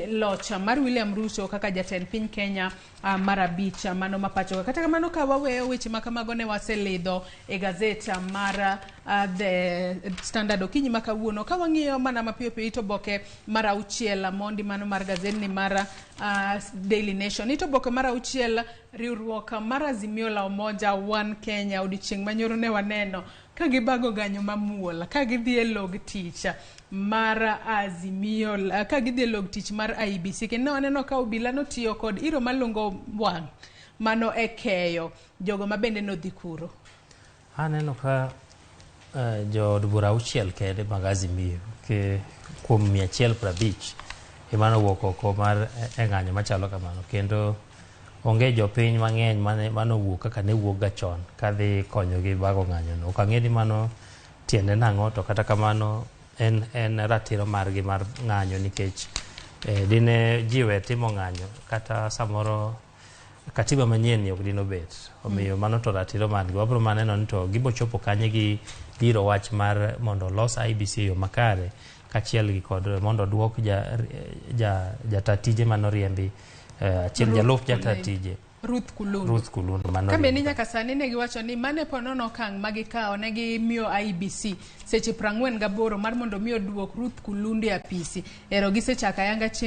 loch mar William Ruto kaka jatend piny Kenya mar abich mano ma pachoka. Kata kamano ka waweyo weche ma kamago ne waselidho e gazet mar The Standard okinyi ma kawuono. Ka wang'iyo mana mapiyo piyo it oboke mar auchiel mondi mano mar gazetni mar Daily Nation. It oboke mar auchiel riwruok mar Azimio la Umoja One Kenya odiochieng' manyoro ne waneno ka gibago ganyo mamuol ka gidhi e log tich mar Azimio ka gidhi e log tich mar IEBC kendo ne waneno ka obila notiyo kod iro malungo wang' mano e keyo jogo ma bende nodhi kuro. Aneno ka jood bura auchiel kende mag Azimio ke kuom 150 ema nowuok oko mar e ng'anyo machalo kamano kendo onge jopiny mang'eny mane owuok kaka ne wuok ga chon kadhi konyogi bago ng'anyono. Ok ang'e ni mano tiende nang'o to kata kamano en ratiro margi mar ng'anyo nikech dine ji we timo ng'anyo kata samoro katiba manyien ni ok dine obet. Omiyo mano to ratiro margi. Wabro mana neno ni to gibo chopo kanye gi dhiro wach mar mondo olos IEBC e yo makare kachiel gi kod mondo oduok jata tije manoriembi achiel jalup jata tije Ruth Kulundu. Ruth Kulundu mano Ka bende nyaka sani ne giwacho ni mane po nono okang' ma gikawo ne gimiyo IEBC seche 48 mar mondo mi oduok Ruth Kulundu e apisi. Ero gisechako ayanga chenro.